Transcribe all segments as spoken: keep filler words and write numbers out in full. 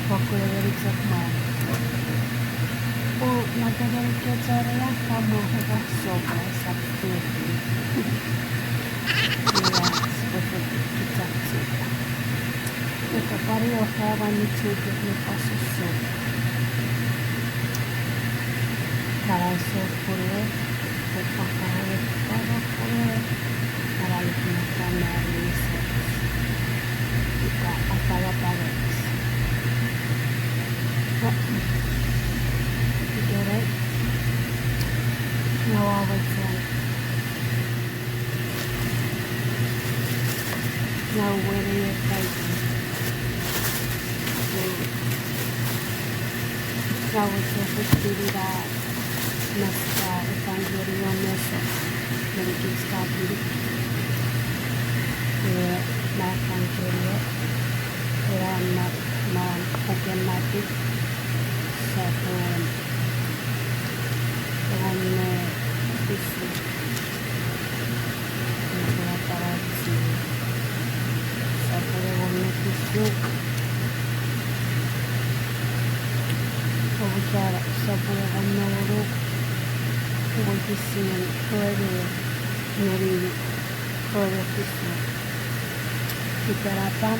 Fokkun ngeni chok mwan. O, nge tori kechoria ka mwa eka sopwe sap fiti. Ia, sipwe fiti kichak chika. Eka pari o ka mwan ni chukut ni pasoso. Kara sopwe, sopwe kara sopwe. Kara sopwe kara sopwe. Ika atala parex. Ika re. Ngawa wetsan. Ngawa wene e Paipen. Ngawa wetsan fifty lira. Nasta evangelio meso, menikich kapili. E, na evangelio, era na, na puken Matiu, sopun engon me fisu. Ika paratsi. Sopun engon me fisu. Omusara sopun engon me wonu. Wokisin rue me ew ngeni rue me fisu. Itenapan,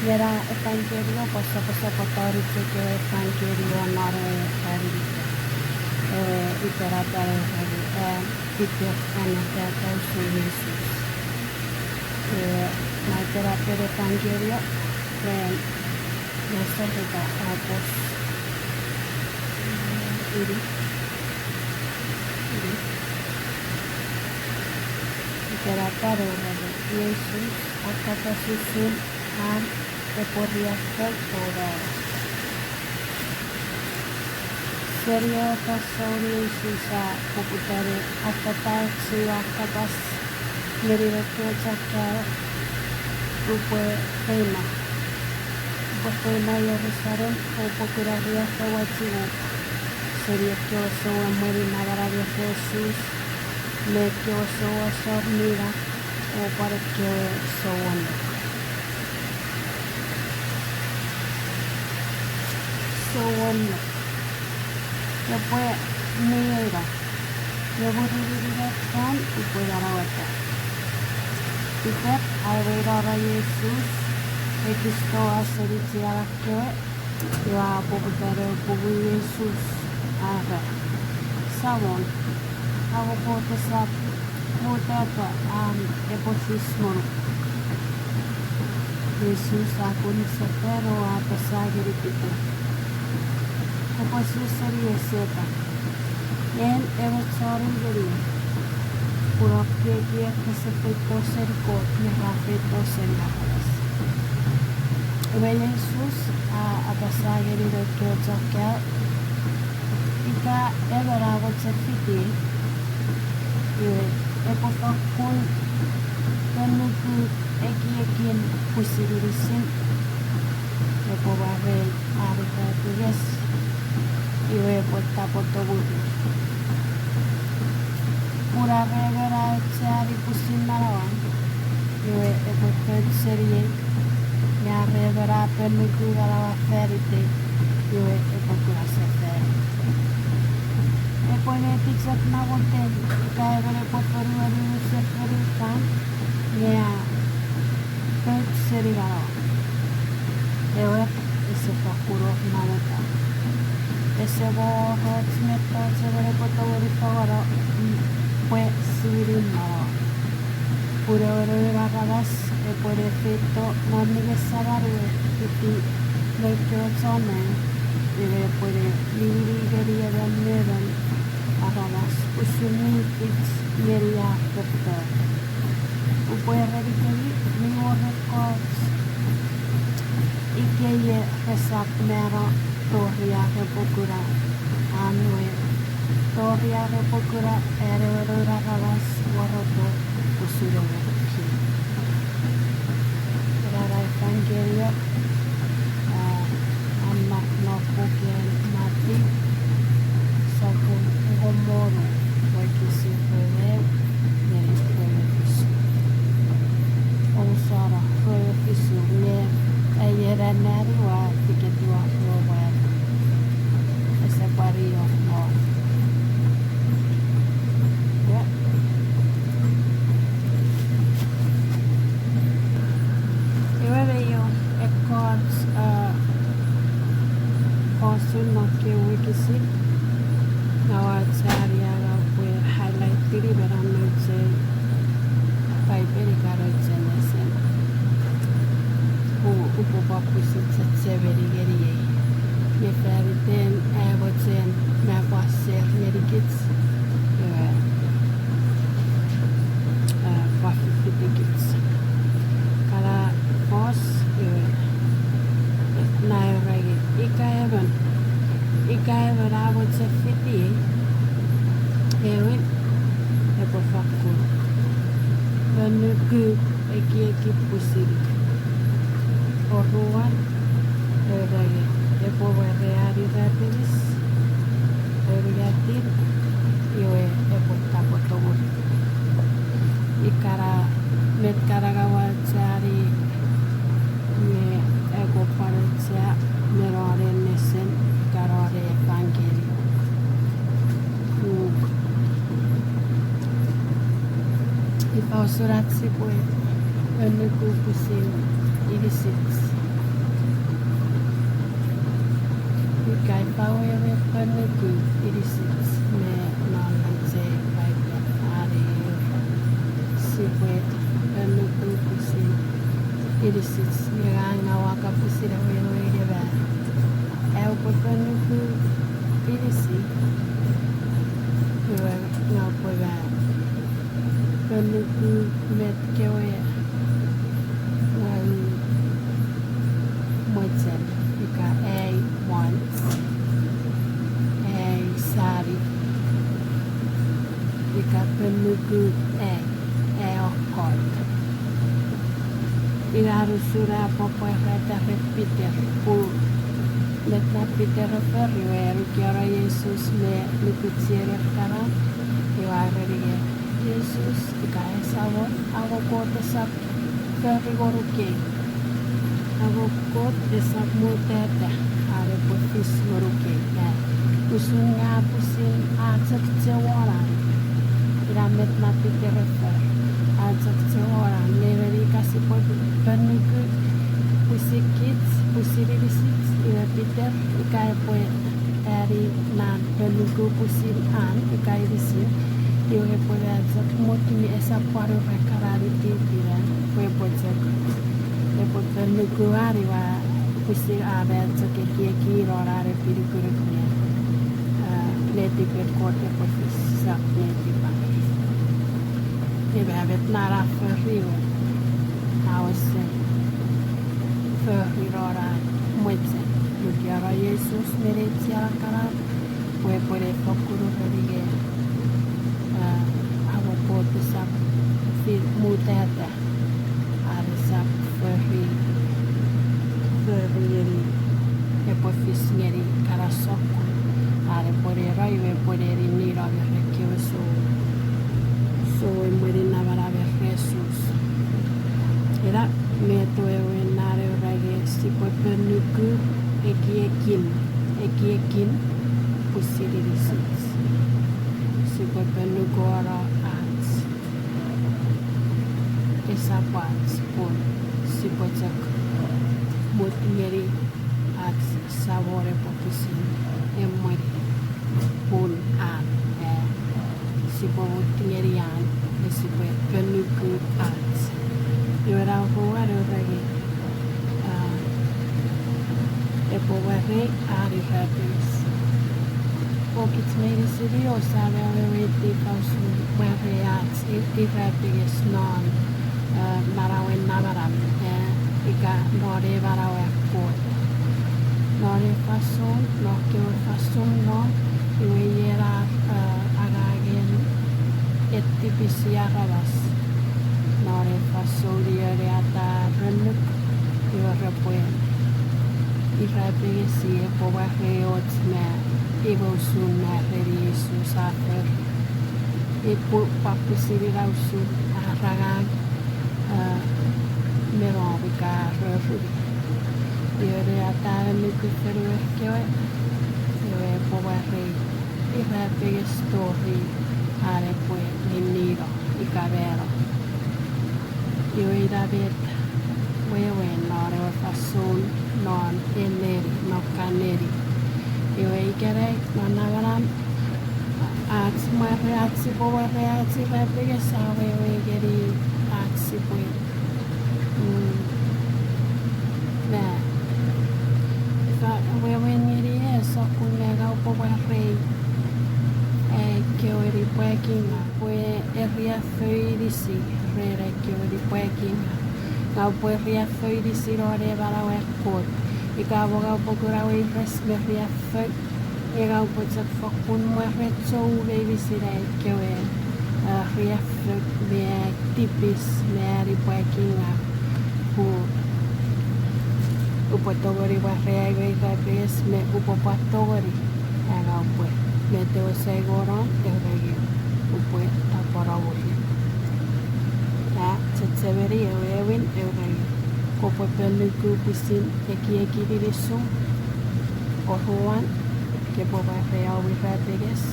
nge na evangelio pwe soposopono chok ewe evangelio non ewe famini. E, itenapan ewe famini, e, Peter an epeta usun Jesus. E, na itenapen evangelio, ren Nge sokita apos. Iri. Iri. Itenapan ewe, Jesus a kapas usun an epwe riaffou tori. Seni ewe fansoun Jesus a poputa ne affata ewe kapas ngeni ekkewe chon kaeo, upwe feino. Upwe feino Jerusalem, upwe kuna riaffou wachimuk seni ekkewe souemwen mi namanam me Jises, me ekkewe souasor mi nap, o pwan ekkewe souonnok. Souonnok. Epwe mi eira. Nge mwirin unungat ran upwe manaueta. Peter a eweirara Jesus ekis toau seni chienan kewe, iwe a poputa ne pungu Jesus, a era, Samon, amo Kot esap mutata an epwe fis ngonuk. Jesus a kon sefan o a apasa ngeni Peter, Epwe su seniei Setan. En emon chon ngeni, pun om ekiek ese feito seni Kot nge ra feito seni aramas. Iwe Jesus a apasa ngeni noun kewe chon kaeo, ika emon a mochen fitiei, iwe epwe fakkun ponuku ekiekin pwisin inisin, epwe mwarei an irapenges, iwe epwe tapweto mwirin. Pun are emon a aucheani pwisin manauan, iwe epwe pout seniei, nge are emon a ponuku manauan fan itei, iwe epwe kuna sefani. Epwe netichok namoten ika emon epwe ponueni unusen fonufan, nge a pout seni manauan. Ewer, ese fakkun wor namotan. Ese wor och mettoch emon epwe tongeni fangeno pwe siwinin manauan. Pun ewe Noun Aramas epwe ne feito non ningen Saman we fiti noun kewe chon nang, iwe epwe ne niwini ngeni emon me emon aramas usun mi fich ngeni ar foffor. Upwe erenikemi, mi wor ekkoch ikewe resap mano tori ar repwe kuna an we, tori ar repwe kuna an ewe Noun Aramas waroto usun ewe king. Ena ewe evangelio a, a mak non puken Matiu, sopun engon me wonu, wokisin rue me ew ngeni rue me fisu. Omusano rue me fisu, nge ai ena nani ua Nokke wokisin, ngaw a chari a ngaw pwe highlight-ini me non nouch ei Paipen ika nouch ei nesen. Pwe upwe pwan pwisin chechemeni ngeni ei. Nge fan iten ai mochen me pwan share ngenikich, iwe, a, pwan fifitikich. Kana pos, iwe, na era nge ika emon, ika emon a mochen fitiei, ewin, epwe fakkun ponnuku ekieki pwisin. Oruan, era nge epwe weri an irapenges, oruatin, iwe epwe tapweto. Ikana met kana ngaw a chari me ekkoch pwan auchea me non ei nesen ika non ei evangelium. Ifa usun ach sipwe ponnuku pwisin inisich? Ika ifa wewen ponnuku inisich me non nouch ei Paipen are sipwe ponnuku pwisin inisich? Nge ngang ua kan pwisin awewe nge ma, a upwe ponnuku inisich, iwe, ngang upwe ma ponnuku met kewe ngang mochen, ika ai want, ai sani, ika ponnuku ai, ai okkot. Ina usun a pwapwaita ren Peter, pun met na Peter a fori, iwe a nukiano Jises me nukun chiener kana, iwe a ereni nge, Jises, ika ai Samon, amo Kot esap fori ngonuk ei. Amo Kot esap mutata an epwe fis ngonuk ei, a, usun nge a pwisin a chok chewon an. Ina met na Peter a fori, a chok chewon an. Nge meni ika sipwe ponnuku pwisin kich, pwisin inisich, iwe Peter ika epwe ani nan ponnuku pwisin an ika inisin, iwe epwe a chok mut nge esap pwan ura kana nititin an, pwe epwe chok, epwe ponnuku an iwe pwisin a chok ekieki non an epinukunuk nge, a, netipen Kot epwe fis, esap netipan. Iwe met na a fori, iwe a wesen fori non an mochen nukiano Jises me neich kana, pwe epwe ne fokkun ureni nge, a, amo Kot esap fi-, mutata an esap fori, fori ngeni, epwe fis ngeni kana sokkun, an epwe ne no iwe epwe ne ninino me ekkewe sou, sou emweni namanam me Jises. Ina met wewen na a era nge sipwe ponnuku ekiekin, ekiekin pwisin inisich. Sipwe ponnukuno ach, esap ach pun sipwe chok mut ngeni ach Samon epwe pwisin emweni pun an, a, sipwe mut ngeni an, nge sipwe ponnuku ach. Iwe na oruan a era nge, a, epwe weri an irapenges. Pokiten meinisin iwe sa weweiti ifa usun weri ach i-, irapenges non, a, manauen namanam, a, ika non ei manauan Kot. Non ei fansoun, non kewe fansoun non, iwe iei na, a, angangen etipisi aramas. Non ei fansoun iei ne ata ren Nuk, iwe repwe irapengesi, epwe weri och me, iwe usun me ren Jises a fori. Epwe pwan pwisin ina usun ar angang, a, me nom ika rorun. Iwe ne ata ren Nuk me fonuer kewe, iwe epwe weri irapenges tori an epwe ninino ika mano. Iwe ina met wewen non ewe fansoun non ei neni, non kan neni. Ikenai non namanam, ach mwarei, ach sipwe mwarei ach irapenges a wewe ngeni ach sipwe, mm, ma, ifa wewen ngeni e sokkun me ngang upwe mwarei ekkewe nipwakingaw pwe eriaffou inisi ren ekkewe nipwakingaw. Ngang upwe riaffou inisi non ei manauan Kot. Ika mo ngang upwe kuna weires me riaffou, nge ngang upwe chok fokkun mwarecho meinisin ekkewe, a, riaffou me tipis me nipwakingaw, pun upwe tongeni mwarei ai we irapenges me upwe pwan tongeni, a, ngang upwe, met ewe sai ngonon ew nengin, upwe tapweno mwirin. A chechemeni ewe aewin ew nengin, kopwe ponuku pwisin ekieki inisum, oruan, kopwe mwarei om irapenges,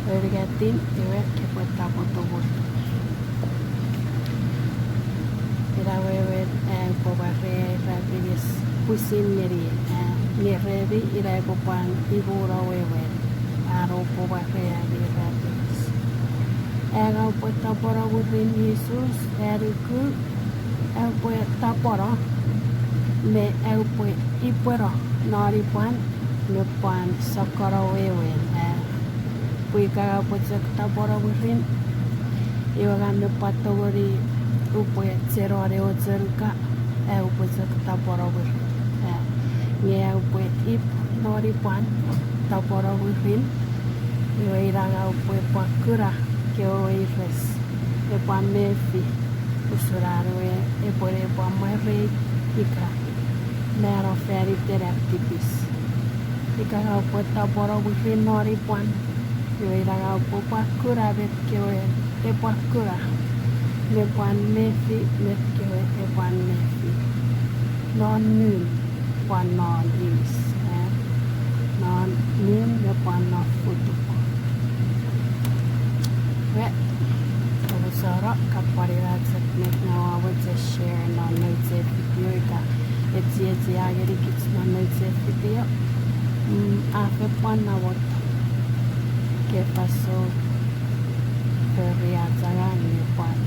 ounungatin, iwe kopwe tapweto mwirin. Ina wewen, a, upwe mwarei ai irapenges pwisin ngeni, a, nge remi ina epwe pwan imuno wewen, a, upwe mwarei ai irapenges. A, ngang upwe tapweno mwirin Jises, a nuku, a upwe tapweno, me a upwe ipweno non ipwan, me pwan sokkono wewen, a, pwe ika ngang upwe chok tapweno mwirin, iwe ngang me pwan tongeni upwe cheno ne ochenuka, a upwe chok tapweno mwirin, a, nge a upwe ip non ipwan, tapweno mwirin, iwe ina ngang upwe pwan kuna kewe weires, me pwan mefi, usun an we epwe ne pwan mwarei ika mano fan iten ar tipis. Ika ngang upwe tapweno mwirin non ipwan, iwe ina ngang upwe pwan kuna met kewe epwe pwan kuna, me pwan mefi met kewe epwe pwan mefi non ngun pwan non inis, a, non ngun me pwan non futuk. Iwe, omusano, ka pwan ina chok met ngang ua mochen share non nouch ei video ika echiechi a ngenikich non nouch ei video. Mm, a fen pwan namot, ke fansoun fori ach angang me pwan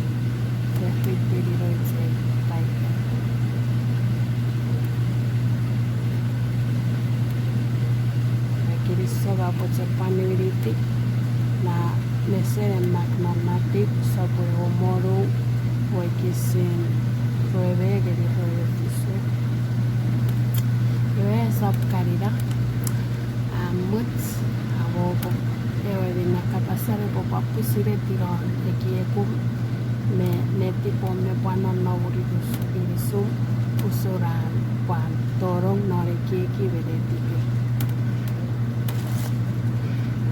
fori pwinin nouch ei Paipen. Kinisou, ua mochen pwan niwiniti na nesen e mak non Matiu sopun engon me wonu, wokisin rue me ngeni rue me fisu. Iwe esap kan ina, a, much, a, epwe, ewe minne kapasan epwe pwan pwisin etinon ekiekum me netipom me pwan nonnomun inisum, usun an pwan tonong non ekieki me netipei.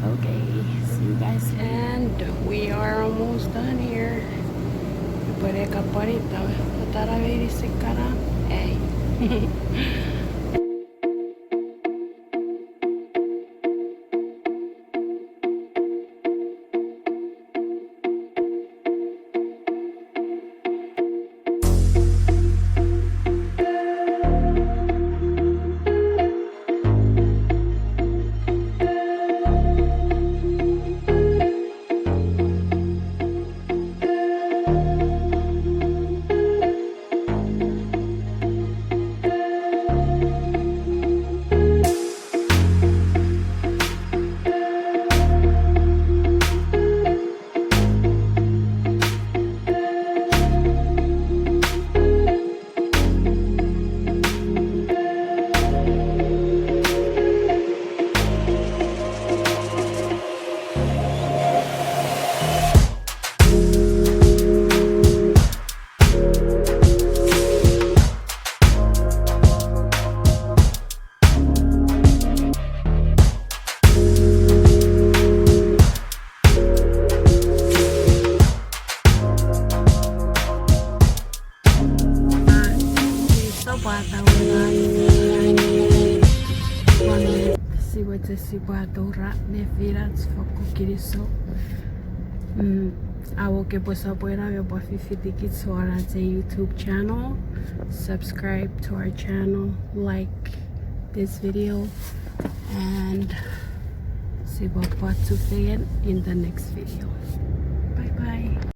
Okay, see you guys later. And we are almost done here. Epwe ne kapwanita, atara meinisin kana, ei. Sipwe chok sipwe atoura nefinach fokkun kinisou. Mm, amo kopwe sopweno me pwan fifitikich won ach ei YouTube channel. Subscribe to our channel, like this video, and Sipwe pwan chufengen in the next video. Bye bye.